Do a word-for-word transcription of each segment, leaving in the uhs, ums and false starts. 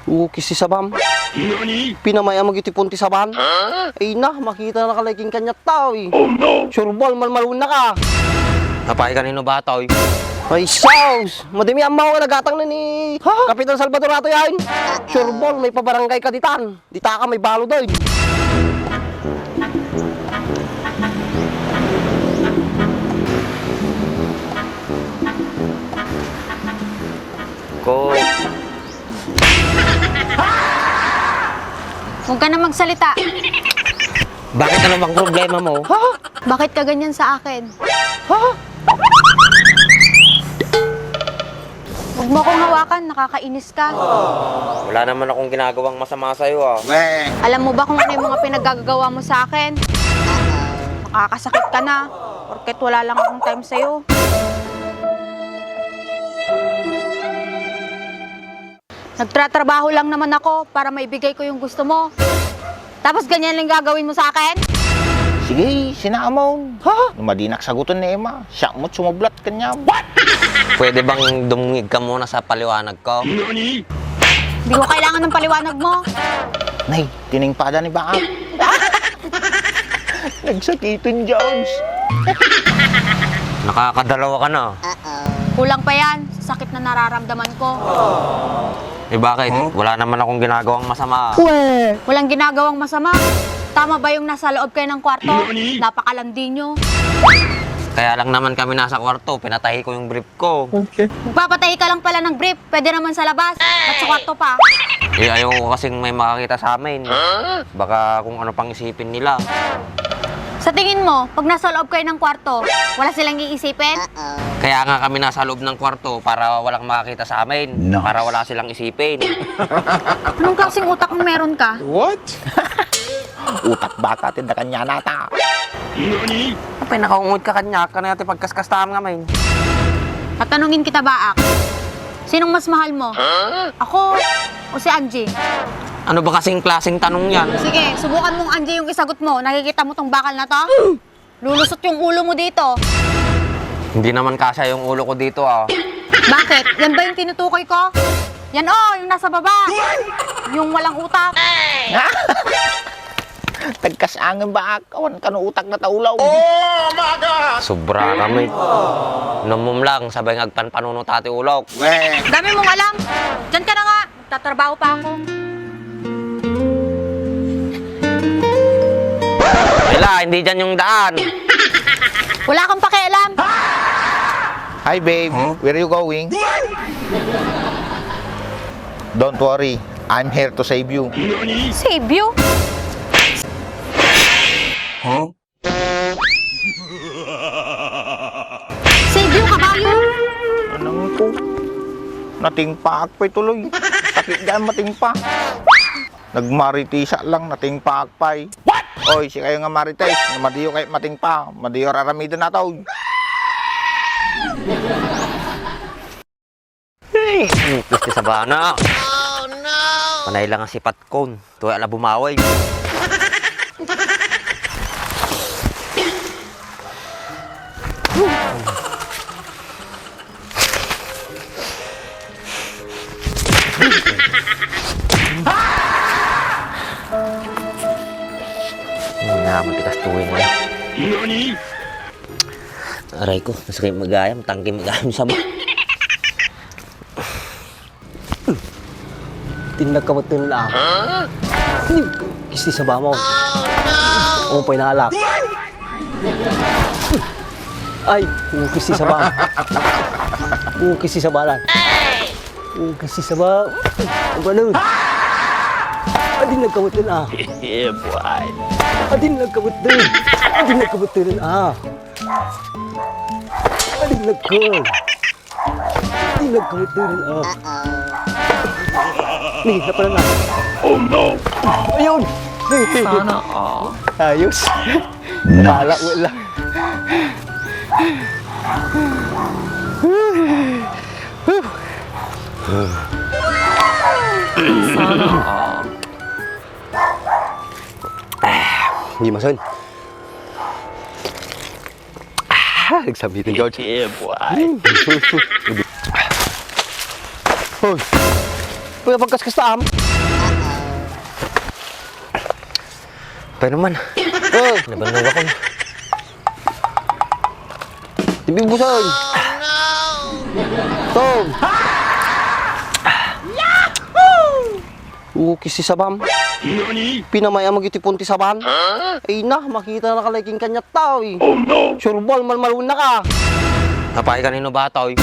Ukis ti sabam. Pinamay-am iti pon ti sabam. Ay na, makita na kalay ken kaniat, toy. Surbol, malmaluon na ka. Apay, kanino ba, toy? Ay, sus! Madami ammo nga nagatang na ni Kapitan Salvador ato yan. Surbol, may pabarangay ka ditan. Dita ka, may balo, toy. Ko. Huwag ka na magsalita. Bakit, ano bang problema mo? Ha? Bakit ka ganyan sa akin? Ha? Huwag mo akong hawakan, nakakainis ka. Wala naman akong ginagawang masama sa'yo, ah. Alam mo ba kung ano yung mga pinaggagawa mo sa akin? Nakakasakit ka na. Porket wala lang akong time sa'yo. Nagtratrabaho lang naman ako para maibigay ko yung gusto mo. Tapos ganyan lang gagawin mo sa akin? Sige, sinamon. Ha? No madinak saguton ni Emma, siya mo't sumublat kanya. Pwede bang dumungig ka muna sa paliwanag ko? Hindi ko kailangan ng paliwanag mo. Nay, tiningpada ni Baak. Nagsakiton, Jones. Nakakadalawa ka na. Kulang pa yan sa sakit na nararamdaman ko. Eh, bakit? Wala naman akong ginagawang masama. Walang ginagawang masama. Tama ba yung nasa loob kayo ng kwarto? Napakalandi nyo. Kaya lang naman kami nasa kwarto, pinatahi ko yung brief ko. Magpapatahi ka lang pala ng brief. Pwede naman sa labas. Ba't sa kwarto pa? Eh, ayoko kasing may makakita sa amin. Baka kung ano pang isipin nila. Sa tingin mo, pag nasa loob kayo ng kwarto, wala silang iisipin? Kaya nga kami nasa loob ng kwarto para walang makakita sa amin. Nice. Para wala silang isipin. Anong klaseng utak ang meron ka? What? Utak baka ti dakanianata. Apay, nakaungod ka kaniak, kaniak ti pagkaskastam ngamin. Tatanungin kita, Baak. Sinong mas mahal mo? Ako o si Angie? Ano ba kasing klaseng tanong yan? Sige, subukan mong Angie yung isagot mo. Nakikita mo tong bakal na to? Lulusot yung ulo mo dito. Hindi naman kasya yung ulo ko dito, ah. Bakit? Yan ba yung tinutukoy ko? Yan, oh, yung nasa baba. Yung walang utak. Tagkas angin ba, awan kano utak na taulaw. Sobra kami. Namum lang, sabay nga agpanpanunot ti ulok. Dami mong alam. Diyan ka na nga. Tatrabaho pa ako. Ela, hindi dyan yung daan. Wala kang pakialam. Hi, babe. Where are you going? Don't worry. I'm here to save you. Save you? Huh? Save you, kabayo! Anong ko? Natingpaak pay tuloy. Sakit dyan, matingpa. Nagmaritisa lang, natingpaak pay. What? Oy, sikayo nga marites, madiyo kay matingpa, madiyo raramiden nato. Hey, ukis ti sabana. Oh, no! Panay lang ang sipat kon. Tuwa la bumaway. Ang naman tikas tuwing na. Aray ko, masakit mag-ayam, tangke mag-ayam sa ba? Tinlag ka ba't na? Huh? Kisti sa bamaw. Oh, no! Pay naalak. Ay, kisti sa bamaw. Kisti sa balan. Ukis ti saba. Ang ganun. Adin nagkawatan, ah. Yeah, boy. Adin nagkawatan. Adin nagkawatan, ah. Adin nagkawatan. Adin nagkawatan, ah. Ni, napala na. Oh, no. Ayun. Sana all. Ayos. Nice. Wala, wala. Sana all. Ah, hindi masan. Ah, nagsabitin, George. Yeah, boy. Hoy! Pwede pagkaskastaan. Pwede naman. Oh. Nabannogakon. Tibi busan. Tom. Ukis ti sabam. Pinamay-am iti pon ti saban. Ay na, makita na kalay king kanyat tao eh. Sureball, malmaluon na ka. Apay kanino ba, toy?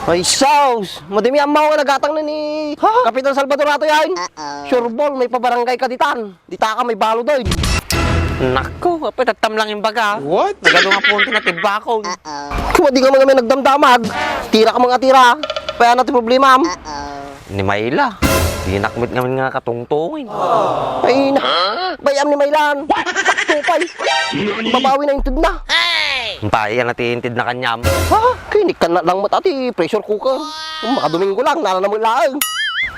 Ay, saus! Madami ang mga nagatang na ni Kapitan Salvador ato yan. Sureball, may pabarangay ka ditan. Dita ka, may balo doy. Naku, apay tattam lang yung baga. What? Nagado nga pon ti natibakon. Kuwa di ka mga may nagdamdamag. Tira ka mga tira. Kaya na ti problema. Ni Mayla, dinak met ngamin nga katungtungin. Ay na, bayam ni Maylan. Sakto pa'y. Babawi na yung tudna. Paya na ti intid na kanyam. Ha? Kinik ka na lang mata ti pressure cooker. Makadomingo lang, nala na mo laeng.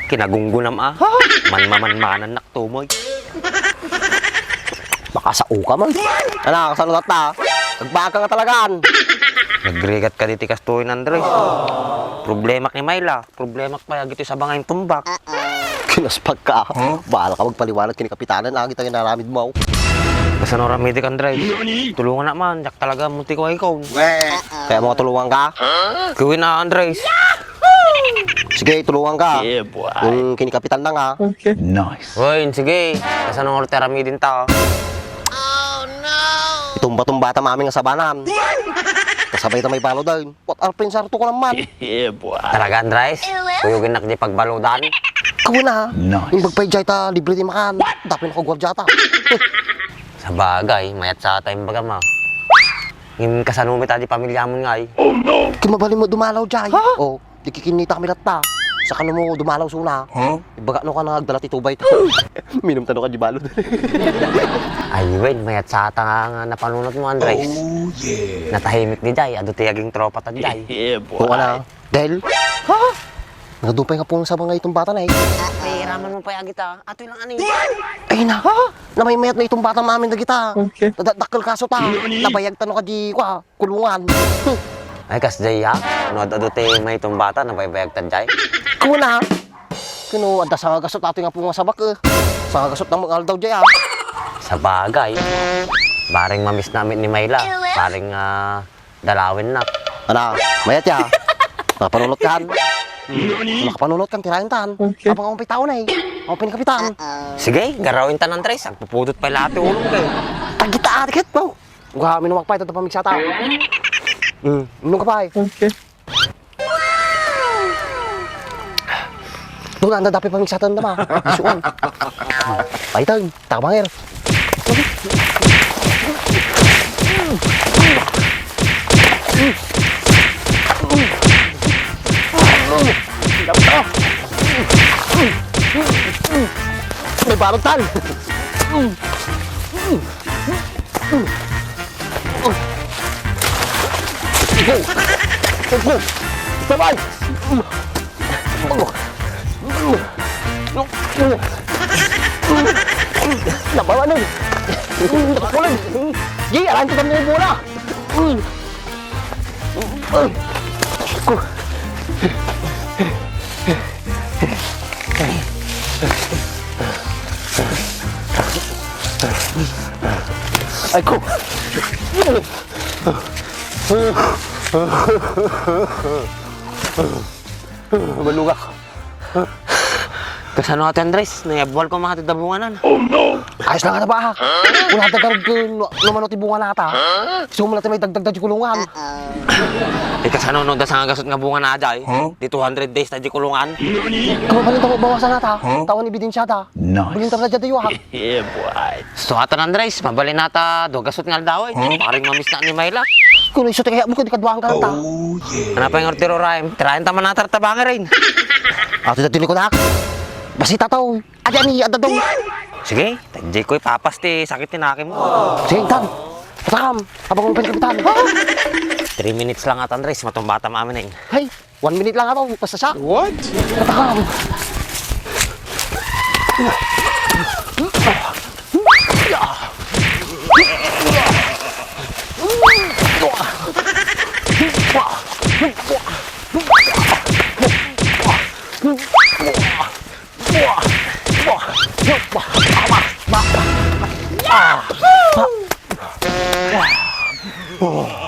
Kinagunggunam a. Ha? Manmamanmanan nak tumoy. Makasao ka man. Ala, kasano tatta? Nagbaag ka nga talagaan. Nagrigat ka diti kastoy, Andres. Problema ni Mayla. Problema pay dagiti sabang nga intumbak. Kinaspak ka. Huh? Bahala ka magpaliwanag ken ni Kapitanan, agit ang inaramid mo. Kasano ramidek, Andres? Tulungan na man, diak talaga munti ko ay kon. Kaya mo tulungan ka? Gawin na, Andres. Sige, tulungan ka. Yeah, boy. Yung ken ni Kapitan lang, ha? Okay. Nice. Hoy, sige. Kasano nga ti aramiden ta? Itumba-tumba ta mamin nga sabanan. Kasabay ta may balo dayon. What are pensar to ko naman? Yeah, boy. Talaga, Andres? Kuyogin nak di pagbaludan? Kawan na. Nice. Yung pagpay jay ta, libre di makan. Dapin ako gwardiya ta. Sa bagay, mayat sa atay, baga ma. Ngem kasano met a di pamilya mo ngay? Oh, no! Ken mabalin mo dumalaw jay. Ha? Oh, di kikinnita kami latta. Sakano mo dumalaw suna? Huh? Ibaga no ka nga agdala ti tubay ta. Minum tano ka di balod. Ay, wen, mayat sa ata nga, nga napanunot mo, Andres. Oh, yeah. Natahimik di jay, adu ti aging tropa ta jay. Yeah, boy. Oo na. Del? Ha? Nagdupay nga pong sabang nga itong bata na eh. Ay, iraman mo pa yung agita. Ato lang ani. Ay na. Ha? Namaymayat na itong bata mamin dagita. Okay. Dadakkel kaso ta. Nabayag tano ka di kwa, kulungan. Ay, kas jay ya? No, adu ti may itong bata, nabaybayag ta jay. Kuna. Kuno, adda sa nga gasot ato nga pong sabak eh. Sa nga gasot na mga aldaw jay ah. Sa bagay. Bareng mamis namin ni Mayla. Bareng ah, Dalawin na. Ala, mayat ya. Nakapanunot kan. Nakapanunot kan, tirain tan. Okay. Apang ang pitao na eh. Ang pinakapitan. Sige, garawin tan, Andres. Agpupudot pa lahat yung ulong kayo. Tagita, tagit mo. Gua, minumak pa, ito pamigsata. Hmm, minum ka pa eh. Okay. Doon, anda dapat pamigsatan na ba? Isuan. Paitan, tabangir. May balot tan. Go! Go! Sabay! Nabawanan! Nakukulog! Di, alam ko kami bola! Ay ko! Malungak. Kasano ati Andres? Nayabwal ko mga ti dabunganan. Oh no! Ayos lang ata ba? Wala ta garag ko no, no mano ti bunga nata. Gusto mo na may dagdag da di kulungan. Eh, kasano no, da sa nga gasot nga bunga na ajay? Huh? Di two hundred days na di kulungan. Kababalin ta mo bawasan nata. Huh? Tawan ebidensya ta. Nice. Balin ta na dyan tayo, ha? Yeah, boy. So, atan Andres, mabalin nata, dua gasot nga aldaw, eh. Huh? Paring mamis na ni Mayla. Kuno iso ti kaya mo, kundi kaduaan ka ta. Oh, yeah. Ano pa yung ortiro, Ryan? Tirayan ta man nata, tabangi, Ryan. Ato na tinikunak. Basi tataw. Adani, adadong. Sige, tadjay ko ipapas ti sakit ti naki mo. Sige, tan. Patakam. Abang mo pa ni Kapitan. Three minutes lang atan, Andres. Matumbata mo amin, eh. Hay. One minute lang ato, basta siya. What? Patakam. Oh,